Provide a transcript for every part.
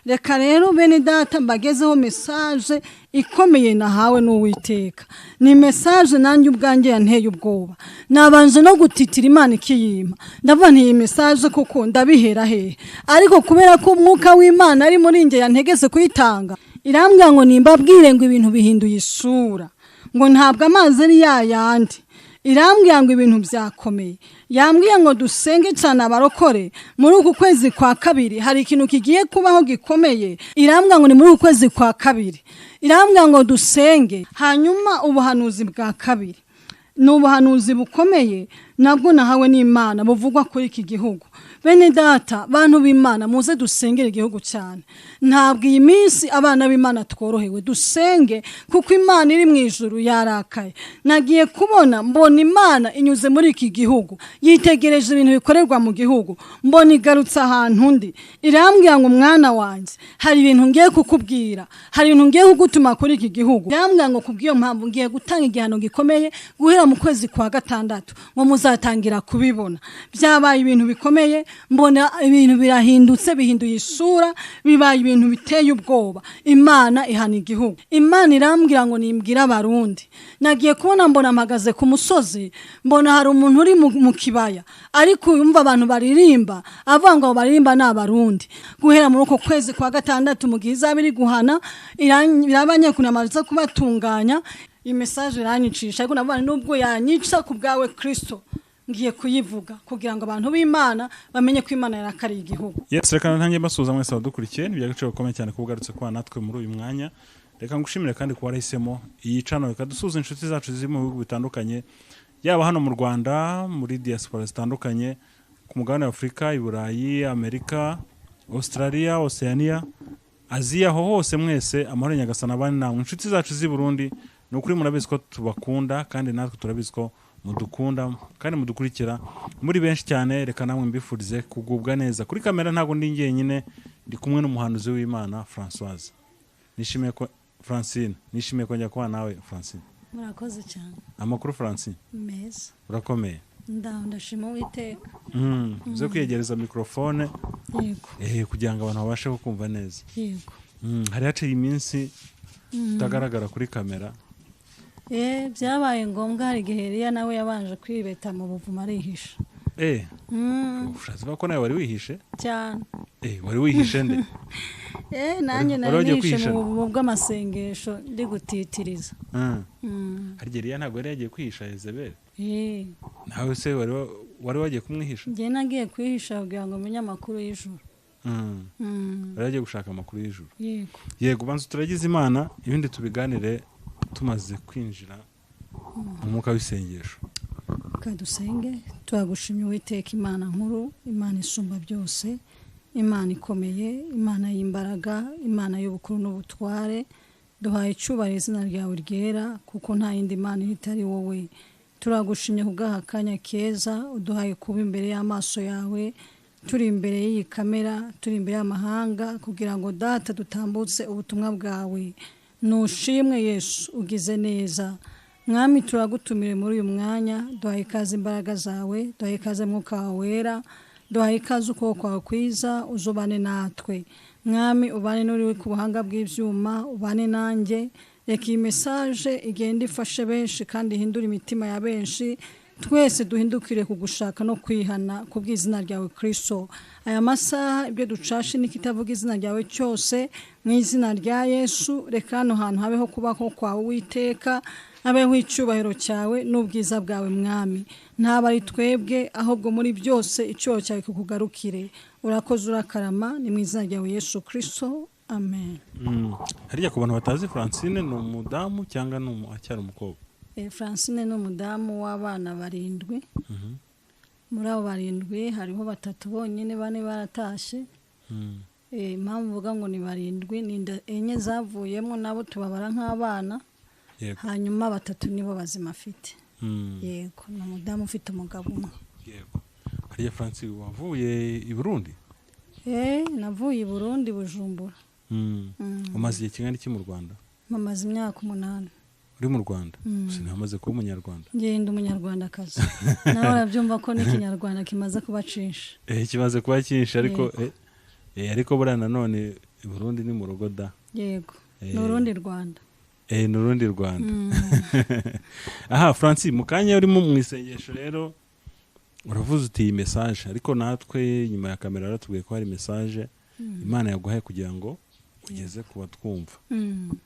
Reka rero bene data mbagezeho message ikomeye nahawe n'Uwiteka. Ni message nanjye ubwanjye yanteye ubwoba, nabanje no gutitira Imana ikiyima. Ndavuga nti iyi message koko ndabihera hehe? Ariko kubera ko umwuka w'Imana ari muri njye yantegetse kuyitanga, irambwira ngo nimbabwire ngo ibintu bihinduye isura, ngo ntabwo amazi ari yayandi. Irambwira ngo ibintu byakomeye. Yambwiye ngo dusenge cyane abarokore, muri uku kwezi kwa kabiri hari ikintu kigiye kubaho gikomeye. Irambwira ngo ni muri uku kwezi kwa kabiri, irambwira ngo dusenge. Hanyuma ubuhanuzi bwa kabiri ni ubuhanuzi bukomeye nabwo nahawe n'Imana, buvugwa kuri iki gihugu. Bene data, bantu b'Imana, muze dusengere igihugu cyane. Ntabwo iyi minsi abana b'Imana tworohewe. Dusenge kuko Imana iri mu ijuru yarakaye. Nagiye kubona mbona Imana inyuze muri iki gihugu, yitegereje ibintu bikorerwa mu gihugu, mbona igarutse ahantu undi, irambwira ngo mwana wanjye, hari ibintu ngiye kukubwira, hari ibintu ngiye kugutuma kuri iki gihugu. Irambwira ngo kubw'iyo mpamvu ngiye gutanga igihano gikomeye guhera mu kwezi kwa gatandatu, ngo muzatangira kubibona. Byabaye ibintu bikomeye, mbona ibintu birahindutse, bihinduye isura, bibaye ibintu biteye ubwoba. Imana ihana igihugu. Imana irambwira ngo nimbwire Abarundi. Nagiye kubona mbona mpagaze ku musozi, mbona hari umuntu uri mu kibaya ariko yumva abantu baririmba, avuga ngo abo baririmba ni Abarundi. Guhera muri uko kwezi kwa gatandatu, mu gihe izaba iri guhana, irabanye kunamaza kubatunganya. Iyi message iranyicisha, ariko navuga nubwo yanyica, ku bwawe Kristo ngiye kuyivuga kugira ngo abantu b'Imana bamenye ko Imana yarakariye igihugu. Yes, reka ntange mbasuhuza mwese abadukurikiye. Ni iby'agaciro gakomeye cyane kuba ugarutse kuba natwe muri uyu mwanya. Reka ngushimire kandi kuba warahisemo iyi channel. Reka dusuhuze inshuti zacu ziri mu bihugu bitandukanye, yaba hano mu Rwanda, muri diaspora zitandukanye, ku mugabane wa Afurika, i Burayi, Amerika, Australia, Oceania, Aziya, aho hose mwese amahoro Nyagasana abane namwe. Inshuti zacu z'i Burundi, ni ukuri murabizi ko tubakunda, kandi natwe turabizi ko mudukunda kandi mudukurikira muri benshi cyane. Reka namwe mbifurize kugubwa neza. Kuri kamera ntabwo ndi njyenyine, ndi kumwe n'umuhanuzi w'Imana Françoise. Nishimiye ko Francine, nishimiye kongera kubana nawe Francine. Murakoze cyane. Amakuru, Francine? Meza. Urakomeye? Ndashima Uwiteka. Uze kwiyegereza mikrofone. Yego. Kugira ngo abantu babashe kukumva neza. Yego. Hari haciye iminsi utagaragara kuri kamera. Byabaye ngombwa. Hari igihe Eliya nawe yabanje kwibeta mu buvumo arihisha. Ushatse kuvuga ko nawe wari wihishe? Cyane. Wari wihishe nde? Nanjye Wari nari wagiye nihishe kwihisha? mu buvumo bw'amasengesho, ndi gutitiriza. Harya Eliya ntabwo yari yagiye kwihisha Yezebeli? Nawe se wari wagiye kumwihisha? Njye nagiye kwihisha kugira ngo menye amakuru y'ijuru. Wari wagiye gushaka amakuru y'ijuru? Yego. Yego, banza turagize Imana, ibindi tubiganire tumaze kwinjira mu mwuka w'isengesho. Reka dusenge. Turagushimye Uwiteka, Imana nkuru, Imana isumba byose, Imana ikomeye, Imana y'imbaraga, Imana y'ubukuru n'ubutware. Duhaye icyubahiro izina ryawe ryera, kuko nta yindi Mana itari wowe. Turagushimye kubw'aka kanya keza uduhaye kuba imbere y'amaso yawe, turi imbere y'iyi kamera, turi imbere y'amahanga, kugira ngo Data dutambutse ubutumwa bwawe. Nushimwe Yesu, ugize neza Mwami. Turagutumire muri uyu mwanya, duhaye ikaze imbaraga zawe, duhaye ikaze Mwuka wawe Wera, duhaye ikaze ukuboko kwawe kwiza, uzubane natwe Mwami, ubane n'uri ku buhanga bw'ibyuma, ubane nanjye. Reka iyi message igende ifashe benshi kandi ihindure imitima ya benshi, twese duhindukire ku gushaka no kwihana ku bw'izina ryawe Kristo. Aya masaha ibyo ducashe n'ikitavuga izina ryawe cyose, mu izina rya Yesu, reka hano hantu habeho kubaho kwawe Uwiteka, habeho icyubahiro cyawe n'ubwiza bwawe Mwami. Ntaba ari twebwe, ahubwo muri byose icyubahiro cyawe kukugarukire. Urakoze, urakarama. Ni mu izina ryawe Yesu Kristo, amen. Harya ku bantu batazi Francine, ni umudamu cyangwa ni acyari umukobwa? Francine ni umudamu w'abana barindwi. Muri abo barindwi hariho batatu bonyine, bane baratashye. Impamvu mvuga ngo ni barindwi, ni inda enye zavuyemo, nabo tubabara nk'abana. Hanyuma batatu nibo bazima afite. Yego, ni umudamu ufite umugabo umwe. Yego. Harya Francine wavuye i Burundi? Navuye i Burundi, Bujumbura. Umaze igihe kingana iki mu Rwanda? Mamaze imyaka 8. Uri mu Rwanda? Sinamaze kuba umunyarwanda. Ngenda umunyarwandakazi, nawe urabyumva ko n'ikinyarwanda kimaze kuba cyinshi. Kimaze kuba cyinshi, ariko ariko buriya nanone I Burundi ni mu rugo da. Yego, ni urundi Rwanda. Ni urundi Rwanda. Aha Francis, mu kanya urimo mu isengesho rero uravuze uti iyi message, ariko natwe nyuma ya kamera yaratubwiye ko hari message Imana yaguhaye kugira ngo ugeze ku batwumva.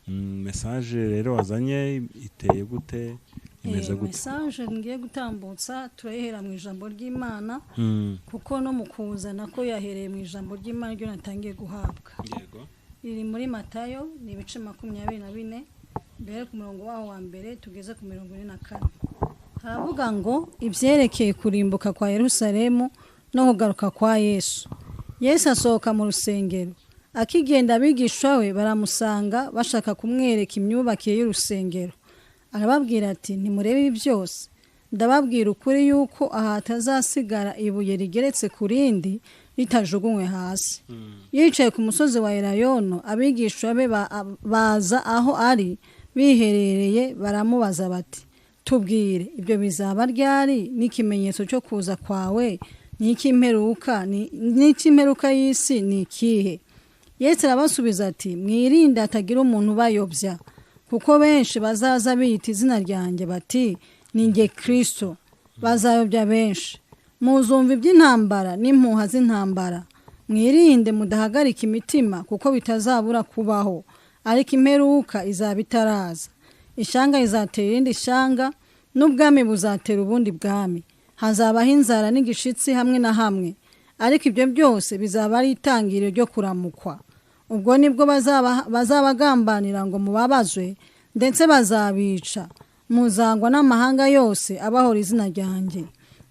Message rero wazanye iteye gute, imeze gute? Message ngiye gutambutsa turayihera mu ijambo ry'Imana, kuko no mu kuzana ko yahereye mu ijambo ry'Imana ryo natangiye guhabwa. Riri muri Matayo, ni ibice 24, mbere ku murongo waho wa mbere tugeze ku 44. Haravuga ngo ibyerekeye kurimbuka kwa Yerusalemu no kugaruka kwa Yesu. Yesu asohoka mu rusengero, akigenda abigishwa we baramusanga bashaka kumwereka imyubakire y'urusengero. Arababwira ati ntimurebe ibi byose, ndababwira ukuri yuko aha hatazasigara ibuye rigeretse ku rindi ritajugunywe hasi. Yicaye ku musozi wa Elayono, abigishwa be baza aho ari biherereye baramubaza bati tubwire, ibyo bizaba ryari, n'ikimenyetso cyo kuza kwawe n'icy'imperuka y'isi ni ikihe? Yesu arabasubiza ati mwirinde hatagira umuntu ubayobya, kuko benshi bazaza biyita izina ryanjye bati ni njye Kristo, bazayobya benshi. Muzumva iby'intambara n'impuha z'intambara, mwirinde mudahagarika imitima, kuko bitazabura kubaho, ariko imperuka izaba itaraza. Ishyanga rizatera irindi shyanga, n'ubwami buzatera ubundi bwami. Hazabaho inzara n'igishitsi hamwe na hamwe, ariko ibyo byose bizaba ari itangiriro ryo kuramukwa. Ubwo nibwo bazabagambanira ngo mubabazwe, ndetse bazabica. Muzangwa n'amahanga yose abahora izina ryanjye.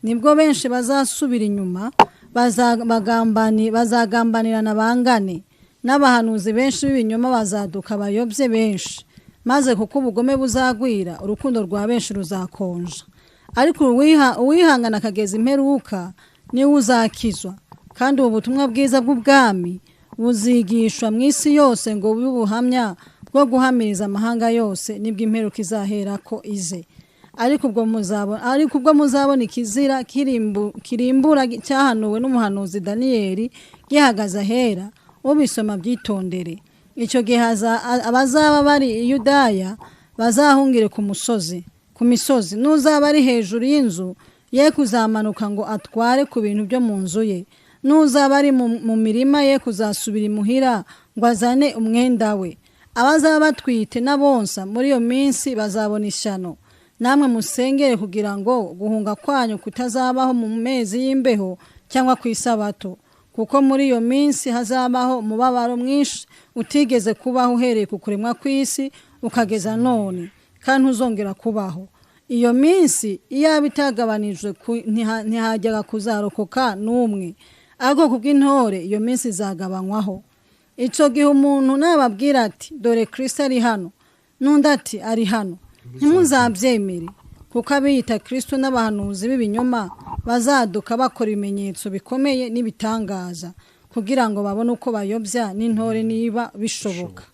Nibwo benshi bazasubira inyuma, bazagambanirana bangane, n'abahanuzi benshi b'ibinyoma bazaduka bayobye benshi. Maze kuko ubugome buzagwira, urukundo rwa benshi ruzakonja. Ariko uwihangana akageza imperuka niwe uzakizwa. Kandi ubu butumwa bwiza bw'ubwami buzigishwa mu isi yose ngo bube ubuhamya bwo guhamiriza amahanga yose, nibwo imperuka izaherako ize. Ariko ubwo muzabona ikizira kirimbura cyahanuwe n'umuhanuzi Daniyeli gihagaze ahera, ubisoma byitondere. Icyo gihe abazaba bari i Yudaya bazahungire ku musozi, ku misozi. N'uzaba ari hejuru y'inzu ye kuzamanuka ngo atware ku bintu byo mu nzu ye, n'uzaba ari mu mirima ye kuzasubira imuhira ngo azane umwenda we. Abazaba batwite n'abonsa muri iyo minsi bazabona ishyano. Namwe musengere kugira ngo guhunga kwanyu kutazabaho mu mezi y'imbeho cyangwa ku isabato, kuko muri iyo minsi hazabaho umubabaro mwinshi utigeze kubaho uhereye ku kuremwa kw'isi ukageza none, kandi ntuzongera kubaho. Iyo minsi iyaba itagabanijwe ntihajyaga kuzarokoka n'umwe, ariko kubw'intore iyo minsi izagabanywaho. Icyo gihe umuntu nababwira ati dore Kristo ari hano, n'undi ati ari hano, ntimuzabyemere, kuko abiyita Kristo n'abahanuzi b'ibinyoma bazaduka bakora ibimenyetso bikomeye n'ibitangaza, kugira ngo babone uko bayobya n'intore niba bishoboka.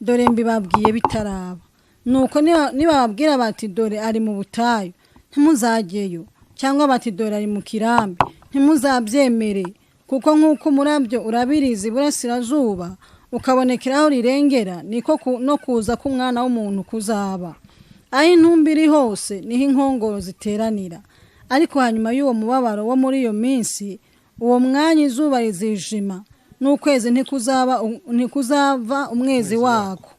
Dore mbibabwiye bitaraba. Nuko nibababwira bati dore ari mu butayu, ntimuzajyeyo, cyangwa bati dore ari mu kirambi, ntimuzabyemere, kuko nk'uko umurabyo urabiriza iburasirazuba ukabonekeraho rirengera, niko no kuza k'umwana w'umuntu kuzaba. Aho intumbi iri hose niho inkongoro ziteranira. Ariko hanyuma y'uwo mubabaro wo muri iyo minsi, uwo mwanya izuba rizijima, n'ukwezi ntikuzava umwezi wako,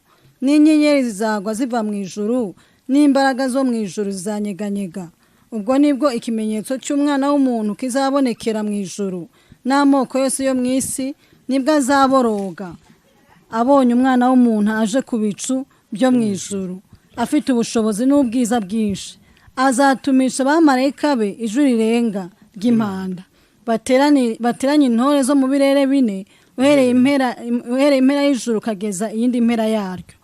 n'inyenyeri zizagwa ziva mu ijuru, n'imbaraga zo mu ijuru zizanyeganyega. Ubwo nibwo ikimenyetso cy'umwana w'umuntu kizabonekera mu ijuru, n'amoko yose yo mu isi nibwo azaboroga abonye umwana w'umuntu aje ku bicu byo mu ijuru, afite ubushobozi n'ubwiza bwinshi. Azatumisha abamarayika be ijwi rirenga ry'impanda, bateranye intore zo mu birere bine, uhereye impera y'ijuru ukageza iyindi mpera yaryo.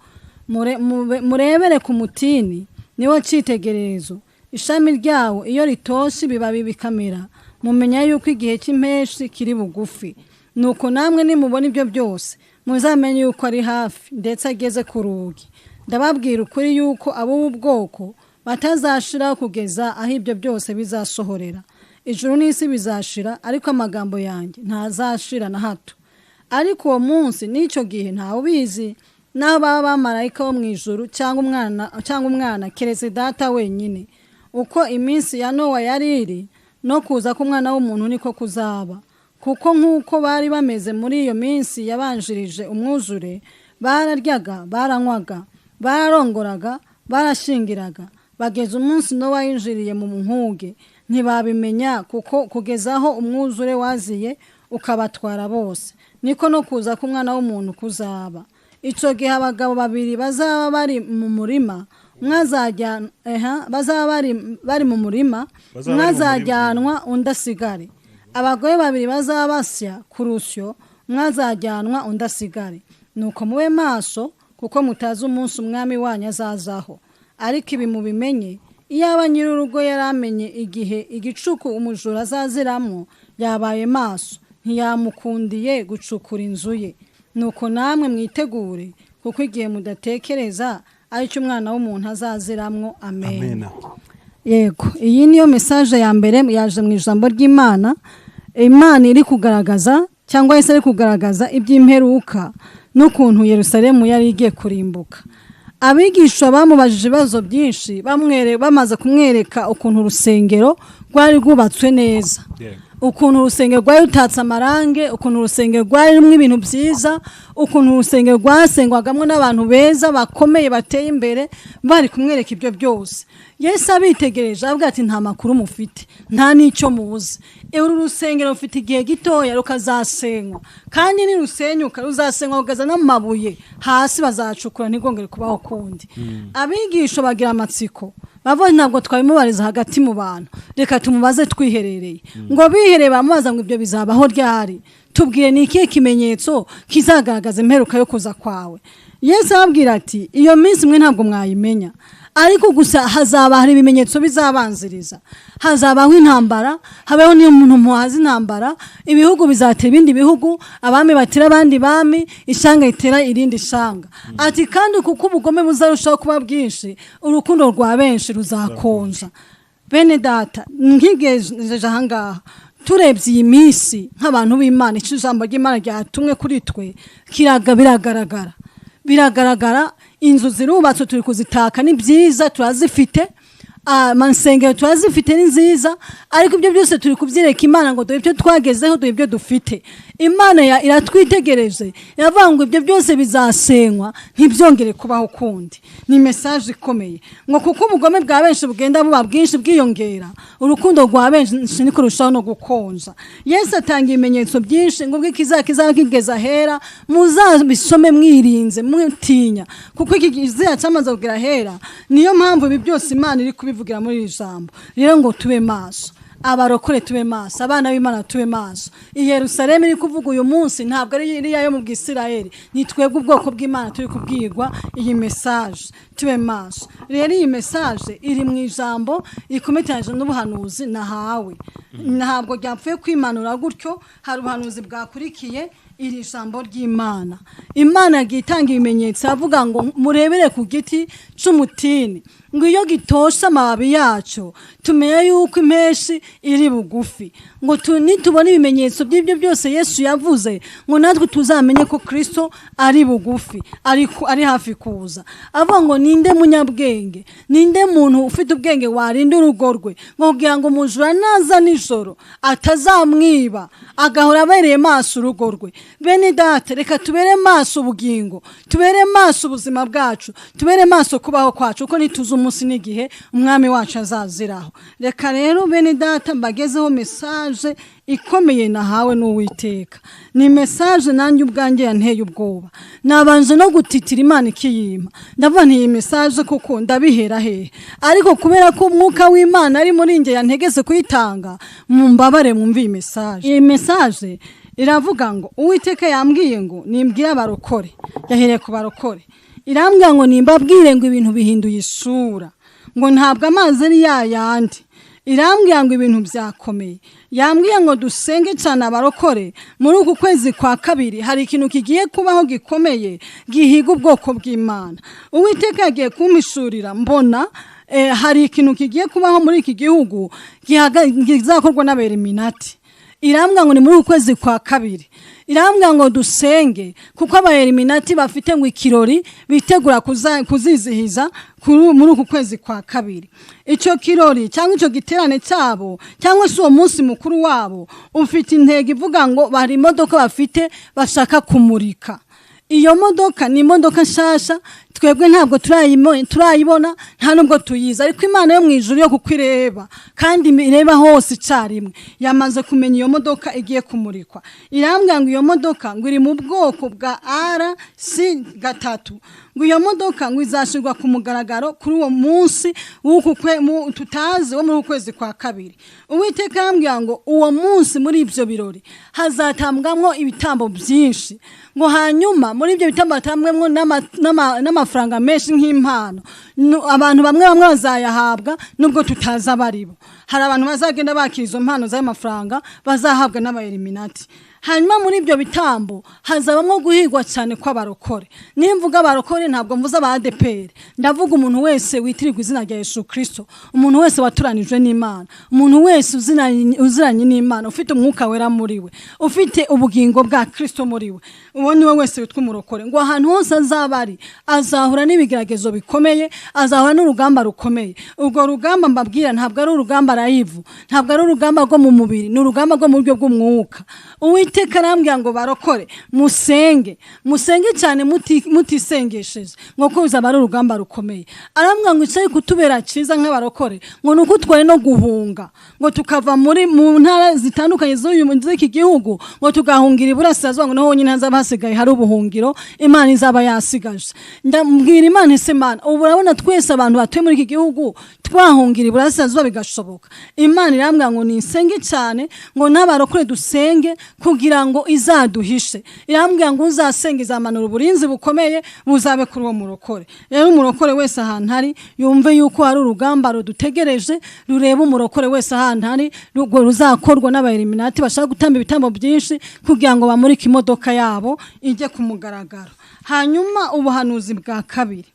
Murebere ku mutini, niwo cyitegererezo. Ishami ryawo iyo ritoshye ibibabi bikamera, mumenya yuko igihe cy'impeshi kiri bugufi. Nuko namwe nimubona ibyo byose, muzamenye yuko ari hafi, ndetse ageze ku rugi. Ndababwira ukuri yuko ab'ubu bwoko batazashira kugeza aho ibyo byose bizasohorera. Ijuru n'isi bizashira, ariko amagambo yanjye ntazashira na hato. Ariko uwo munsi n'icyo gihe ntawe ubizi, n'aho baba bamarayika bo mu ijuru cyangwa umwana, keretse Data wenyine. Uko iminsi ya Nowa yari iri, no kuza k'Umwana w'umuntu niko kuzaba. Kuko nk'uko bari bameze muri iyo minsi yabanjirije umwuzure, bararyaga, baranywaga, bararongoraga, barashingiraga, bageza umunsi Nowa yinjiriye mu nkuge, ntibabimenya kuko kugeza aho umwuzure waziye ukabatwara bose, niko no kuza k'Umwana w'umuntu kuzaba. Icyo gihe abagabo babiri bazaba bari mu murima, umwe azajya, bazaba bari mu murima, Bazaba umwe bari mu murima. azajyanwa, undi asigare. Abagore babiri bazaba basya ku rusyo, umwe azajyanwa, undi asigare. Nuko mube maso, kuko mutazi umunsi Umwami wanyu azazaho. Ariko ibi mubimenye: iyaba nyir'urugo yari amenye igihe igicuku umujura azaziramo, yabaye maso, ntiyamukundiye gucukura inzu ye. Nuko namwe mwitegure, kuko igihe mudatekereza aricyo Umwana w'umuntu azaziramwo. Amen. Amena. Yego, iyi niyo message ya mbere yaje mu ijambo ry'Imana. Imana iri kugaragaza, cyangwa se iri kugaragaza iby'imperuka n'ukuntu Yerusalemu yari igiye kurimbuka. Abigishwa bamubajije ibibazo byinshi, bamaze kumwereka ukuntu urusengero rwari rwubatswe neza, ukuntu urusengero rwari rutatse amarange, ukuntu urusengero rwari rurimo ibintu byiza, ukuntu urusengero rwasengwagamo n'abantu beza, bakomeye, bateye imbere. Bari kumwereka ibyo byose, Yesu abitegereje avuga ati: "Nta makuru mufite, nta n'icyo muzi. Uru rusengero rufite igihe gitoya rukazasenywa, kandi nirusenyuka ruzasenywa rukaza n'amabuye hasi, bazacukura ntirwongere kubaho ukundi." Abigisha bagira amatsiko, bavuga: "Ntabwo twabimubariza hagati mu bantu, reka tumubaze twiherereye." Ngo bihereye, bamubaza ngo: "Ibyo bizabaho ryari? Tubwire, ni ikihe kimenyetso kizagaragaza imperuka yo kuza kwawe?" Yesu ababwira ati: "Iyo minsi mwe ntabwo mwayimenya, ariko gusa hazaba hari ibimenyetso bizabanziriza. Hazabaho intambara, habeho n'iyo muntu muhaza intambara, ibihugu bizatera ibindi bihugu, abami batera abandi bami, ishyanga ritera irindi shanga." Ati: "Kandi kuko ubugome buzarushaho kuba bwinshi, urukundo rwa benshi ruzakonja." Bene Data, nkigejeje ahangaha, turebye iyi minsi nk'abantu b'Imana, icyo ijambo ry'Imana ryatumwe kuri twe kiraga biragaragara, biragaragara. Inzu zirubatse, turi kuzitaka, ni byiza, turazifite. Amasengero turazifite, ni nziza. Ariko ibyo byose turi kubyereka Imana ngo: "Dore ibyo twagezeho, dore ibyo dufite." Imana iratwitegereje, iravuga ngo ibyo byose bizasenywa, ntibyongere kubaho ukundi. Ni message ikomeye, ngo kuko ubugome bwa benshi bugenda buba bwinshi, bwiyongera, urukundo rwa benshi niko rurushaho no gukonja. Yesu atanga ibimenyetso byinshi, ngo ubwo ikizaba kizaba kigeze ahera, muzabisome mwirinze, mutinya, kuko iki kizira cyamaze kugera ahera. Niyo mpamvu ibi byose Imana iri kubivugira muri iri jambo rero, ngo tube maso, abarokore tube maso, abana b'Imana tube maso. I Yerusalemu iri kuvuga uyu munsi ntabwo ari iriya yo mu Bwisirayeli, ni twebwe ubwoko bw'Imana turi kubwirwa iyi message. Tube maso. Rero iyi message iri mu ijambo rikometeranyije n'ubuhanuzi nahawe. Ntabwo ryapfuye kwimanura gutyo, hari ubuhanuzi bwakurikiye iri jambo ry'Imana. Imana yagiye itanga ibimenyetso, avuga ngo murebere ku giti c'umutini, ngo iyo gitoshe amababi yacyo tumenye yuko impeshi iri bugufi. Ngo nitubona ibimenyetso by'ibyo byose Yesu yavuze, ngo natwe tuzamenye ko Kristo ari bugufi, ari hafi kuza. Avuga ngo: "Ninde munyabwenge, ninde muntu ufite ubwenge warinda urugo rwe, ngo kugira ngo umujura naza nijoro atazamwiba, agahora abereye maso urugo rwe?" Bene Data, reka tubere maso ubugingo, tubere maso ubuzima bwacu, tubere maso kubaho kwacu, kuko ntituzi umunsi n'igihe Umwami wacu azaziraho. Reka rero, bene Data, mbagezeho message ikomeye nahawe n'Uwiteka. Ni message nanjye ubwanjye yanteye ubwoba, nabanje no gutitira Imana ikiyimpa. Ndavuga nti: "Iyi message kuko ndabihera hehe?" Ariko kubera ko umwuka w'Imana ari muri njye yantegetse kuyitanga, mumbabare mwumve iyi message. Iyi message iravuga ngo Uwiteka yambwiye ngo nimbwire abarokore, yahereye ku barokore, irambwira ngo nimbabwire ngo ibintu bihinduye isura, ngo ntabwo amazi ari ya yandi. Irambwira ngo ibintu byakomeye. Yambwiye ngo dusenge cyane abarokore. Muri uku kwezi kwa kabiri hari ikintu kigiye kubaho gikomeye, gihiga ubwoko bw'Imana. Uwiteka yagiye kumpishurira, mbona hari ikintu kigiye kubaho muri iki gihugu kizakorwa n'Abereminati. Irambwira ngo ni muri uku kwezi kwa kabiri. Irambwira ngo dusenge kuko abayeliminati bafite ngo ikirori bitegura kuzizihiza muri uku kwezi kwa kabiri. Icyo kirori cyangwa icyo giterane cyabo cyangwa se uwo munsi mukuru wabo ufite intego ivuga ngo bari imodoka bafite bashaka kumurika. Iyo modoka ni imodoka nshasha, twebwe ntabwo turayibona, nta nubwo tuyizi, ariko Imana yo mu ijuru yo kuko ireba kandi ireba hose icyarimwe, yamaze kumenya iyo modoka igiye kumurikwa. Irambwira ngo iyo modoka ngo iri mu bwoko bwa RC 3, ngo iyo modoka ngo izashyirwa ku mugaragaro kuri uwo munsi w'uku tutazi wo muri uku kwezi kwa kabiri. Uwiteka arambwira ngo uwo munsi muri ibyo birori hazatambwamwo ibitambo byinshi, ngo hanyuma muri ibyo bitambo hatambwemwo n'amafaranga menshi nk'impano. Abantu bamwe bamwe bazayahabwa nubwo tutazi abaribo. Hari abantu bazagenda bakira izo mpano z'ayo mafaranga bazahabwa n'abayeliminati. Hanyuma muri ibyo bitambo hazabamwo guhigwa cyane kw'abarokore. Nimvuga abarokore ntabwo mvuze aba ADPR, ndavuga umuntu wese witirirwa izina rya Yesu Kristo, umuntu wese waturanijwe n'Imana, umuntu wese uziranye n'Imana, ufite umwuka wera muri we, ufite ubugingo bwa Kristo muri we, uwo ni we wese witwa umurokore. Ngo ahantu hose azaba ari azahura n'ibigeragezo bikomeye, azahura n'urugamba rukomeye. Urwo rugamba mbabwira ntabwo ari urugamba rayivu, ntabwo ari urugamba rwo mu mubiri, ni urugamba rwo mu buryo bw'umwuka. Uwiteka arambwira ngo barokore musenge, musenge cyane mutisengesheje, ngo kuko bizaba ari urugamba rukomeye. Arambwira ngo icyo kutubera cyiza nk'abarokore ngo ni uko twari no guhunga, ngo tukava mu ntara zitandukanye z'iki gihugu, ngo tugahungira iburasirazuba, ngo niho honyine hazaba hasigaye hari ubuhungiro Imana izaba yasigaje. Ndabwira Imana, ese Imana, ubu urabona twese abantu batuye muri iki gihugu twahungira iburasirazuba bigashoboka? Imana irambwira ngo nisenge cyane, ngo n'abarokore dusenge kugira ngo izaduhishe. Irambwira ngo uzasenga izamanura uburinzi bukomeye buzabe kuri uwo murokore. Rero umurokore wese ahantu ari yumve yuko hari urugamba rudutegereje rureba umurokore wese ahantu ari, rwo ruzakorwa n'abayeliminati bashaka gutamba ibitambo byinshi kugira ngo bamurike imodoka yabo ijye ku mugaragaro. Hanyuma ubuhanuzi bwa kabiri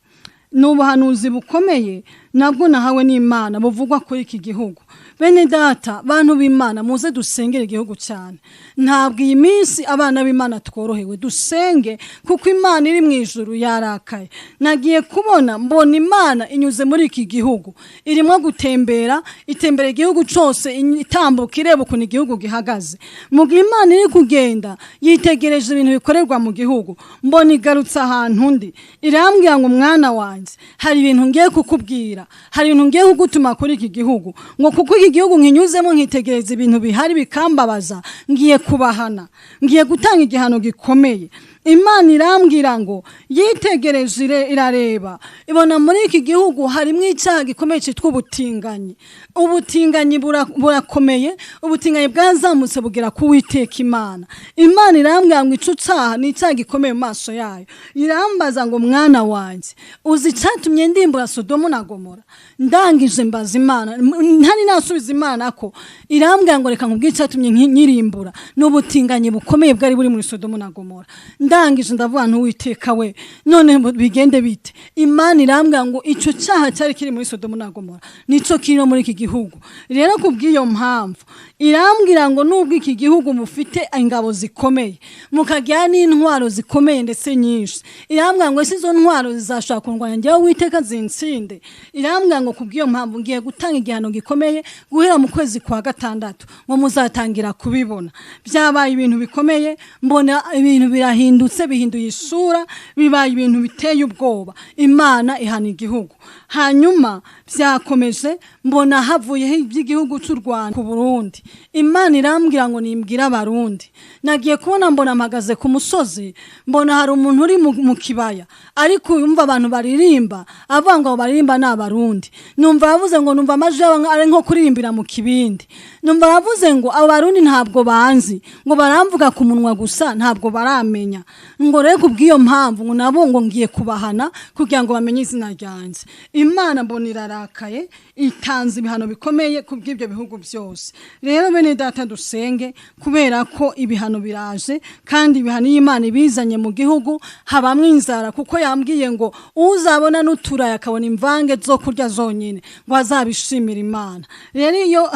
ni ubuhanuzi bukomeye nabwo nahawe n'Imana buvugwa kuri iki gihugu. Bene data, bantu b'Imana, muze dusengere igihugu cyane. Ntabwo iyi minsi abana b'Imana tworohewe, dusenge kuko Imana iri mu ijuru yarakaye. Nagiye kubona mbona Imana inyuze muri iki gihugu, irimo gutembera, itembera igihugu cyose, itambuka ireba ukuntu igihugu gihagaze. Mu gihe Imana iri kugenda yitegereje ibintu bikorerwa mu gihugu, mbona igarutse ahantu undi, irambwira ngo mwana wanjye, hari ibintu ngiye kukubwira, hari ibintu ngiye kugutuma kuri iki gihugu, ngo kuko iki gihugu nkinyuzemo nkitegereza ibintu bihari bikambabaza, ngiye kubahana, ngiye gutanga igihano gikomeye. Imana irambwira ngo yitegereje irareba, ibona muri iki gihugu harimo icyaha gikomeye cyitwa ubutinganyi. Ubutinganyi burakomeye, ubutinganyi bwazamutse bugera ku Uwiteka Imana. Imana irambwira ngo ico cyaha ni icyaha gikomeye mu maso yayo. Irambaza ngo mwana wanjye, uzi icyatumye ndimbura Sodomu na Gomora? Ndangije mbaza Imana, ntari nasubiza Imana ko irambwira ngo reka nkubwire icyatumye nyirimbura, ni ubutinganyi bukomeye bwari buri muri Sodomu na Gomora. Ndangije ndavuga nti Uwiteka we, none bigende bite? Imana irambwira ngo icyo cyaha cyari kiri muri Sodomu na Gomora nico kiri no muri iki gihugu. Rero kubw'iyo mpamvu irambwira ngo nubwo iki gihugu mufite ingabo zikomeye, mukagira n'intwaro zikomeye ndetse nyinshi, irambwira ngo ese izo ntwaro zizashobora kundwanya njyewe Uwiteka zinsinde? Irambwira ngo kubw'iyo mpamvu ngiye gutanga igihano gikomeye guhera mu kwezi kwa gatandatu, ngo muzatangira kubibona. Byabaye ibintu bikomeye, mbona ibintu birahindutse, bihinduye isura, bibaye ibintu biteye ubwoba. Imana ihana igihugu. Hanyuma byakomeje, mbona havuyeho iby'igihugu cy'u Rwanda ku Burundi. Imana irambwira ngo nimbwire Abarundi. Nagiye kubona mbona mpagaze ku musozi, mbona hari umuntu uri mu kibaya ariko yumva abantu baririmba, avuga ngo abo baririmba ni Abarundi. Numva yavuze ngo numva amajwi yabo ari nko kuririmbira mu kibindi. Numva yavuze ngo abo Barundi ntabwo banzi, ngo baramvuga ku munwa gusa ntabwo baramenya. Ngo rero kubw'iyo mpamvu ngo nabo ngo ngiye kubahana kugira ngo bamenye izina ryanjye. Imana mbona irarakaye, itanze ibihano bikomeye kubw'ibyo bihugu byose. Rero bene data, dusenge kubera ko ibihano biraje, kandi ibihano iyo Imana ibizanye mu gihugu habamwo inzara, kuko yambwiye ngo uzabona n'uturayi akabona imvange zo kurya zonyine ngo azabishimire Imana. Rero iyo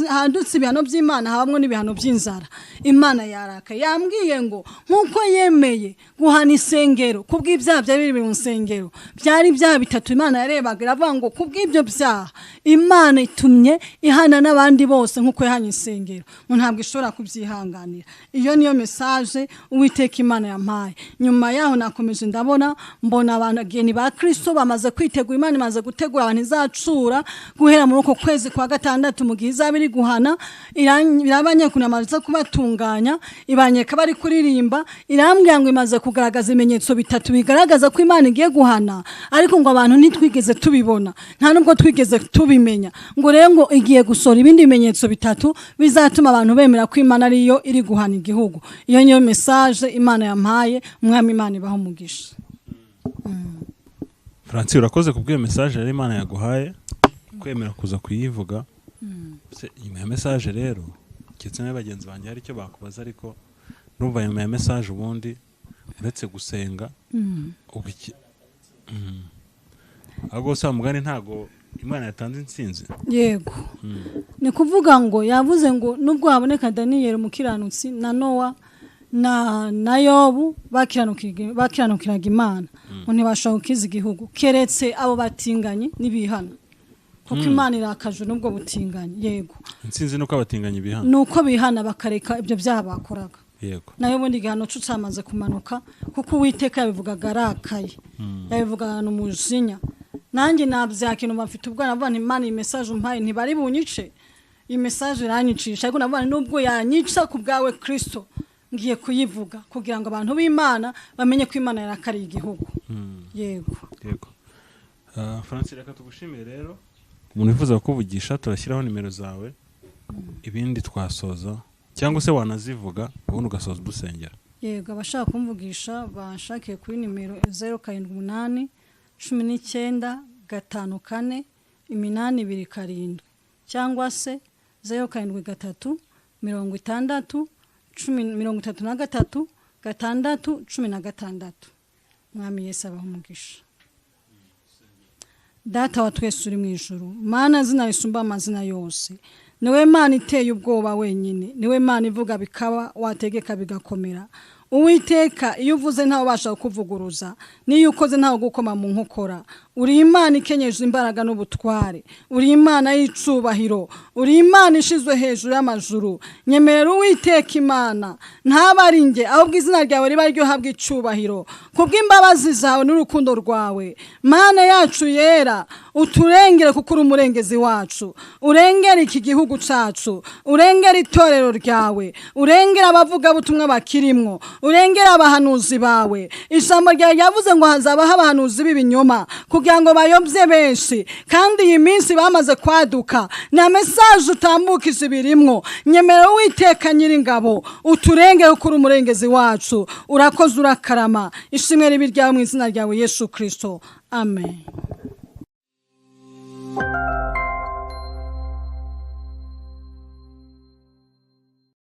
handutse ibihano by'Imana habamwo n'ibihano by'inzara. Imana yarakaye, yambwiye ngo nk'uko yemeye guhana isengero kubw'ibyaha byari biri mu nsengero, byari ibyaha bitatu Imana yarebaga, iravuga ngo kubw'ibyo byaha Imana itumye ihana n'abandi bose nk'uko yahanye insengero, ngo ntabwo ishobora kubyihanganira. Iyo niyo message Uwiteka Imana yampaye. Nyuma yaho nakomeje ndabona, mbona abageni ba Kristo bamaze kwitegura. Imana imaze gutegura abantu izacura guhera muri uko kwezi kwa gatandatu, mu gihe izaba iri guhana. Irabanyeka imaze kubatunganya, ibanyeka bari kuririmba, irambwira ngo imaze kugaragaza ibimenyetso bitatu bigaragaza ko Imana igiye guhana, ariko ngo abantu ntitwigeze tubibona, nta nubwo twigeze tubimenya. Ngo rero ngo igiye gusohora ibindi bimenyetso bitatu bizatuma abantu bemera ko Imana ariyo iri guhana igihugu. Iyo niyo message Imana yampaye. Umwami Imana ibaho umugisha. Francis, urakoze kubw'iyo message rero Imana yaguhaye, kwemera kuza kuyivuga. Se, nyuma ya message rero, keretse niba bagenzi banjye hari icyo bakubaza, ariko numva nyuma ya message ubundi uretse gusenga ubu iki. Ahubwo se wa mugani, ntago Imana yatanze intsinzi? Yego, ni kuvuga ngo yavuze ngo nubwo haboneka Daniyeli umukiranutsi na Nowa na Yobu bakiranukiraga Imana, ngo ntibashobora gukiza igihugu keretse abo batinganyi n'ibihana, kuko Imana irakajwe n'ubwo butinganyi. Yego. Intsinzi nuko abatinganyi bihana. Ni uko bihana bakareka ibyo byaha bakoraga. Nayo ubundi igihano cyo cyamaze kumanuka, kuko Uwiteka yabivugaga arakaye, yabivugaga umujinya. Nanjye nabyakina, mfite ubwoba, navuga nti: "Imana, iyi message umpaye ntibari bunyice, iyi message iranyicisha." Ariko navuga nti: "Nubwo yanyica, ku bwawe Kristo ngiye kuyivuga kugira ngo abantu b'Imana bamenye ko Imana yarakariye igihugu." Yego. Yego. Francis, reka tugushimire rero. Umuntu wifuza kukuvugisha turashyiraho nimero zawe, ibindi twasoza, cyangwa se wanazivuga ubundi ugasoza udusengera. Yego, abashaka kumvugisha banshakiye kuri nimero 0781954827, cyangwa se 0736033616. Mwami Yesu abaha umugisha. Data wa twese uri mu ijuru, Mana zina risumba amazina yose, niwe Mana iteye ubwoba wenyine, niwe Mana ivuga bikaba, wategeka bigakomera. Uwiteka, iyo uvuze ntawe ubasha kukuvuguruza, n'iyo ukoze ntawe gukoma mu nkokora. Uri Imana ikenyeje imbaraga n'ubutware, uri Imana y'icubahiro, uri Imana ishizwe hejuru y'amajuru. Nyemerera Uwiteka Imana, ntaba ari njye, ahubwo izina ryawe riba ryo habwa icubahiro kubw'imbabazi zawe n'urukundo rwawe. Mana yacu yera, uturengere kuko uri umurengezi wacu. Urengere iki gihugu cacu, urengere itorero ryawe, urengere abavugabutumwa bakirimwo, urengere abahanuzi bawe. Ijambo ryawe ryavuze ngo hazabaho abahanuzi b'ibinyoma kugira ngo bayobye benshi, kandi iyi minsi bamaze kwaduka na message utambukije ibirimwo. Nyemerera Uwiteka Nyiringabo, uturengere kuko uri umurengezi wacu. Urakoze, urakarama. Ishimwe ribe ryawe mu izina ryawe Yesu Kristo, amen.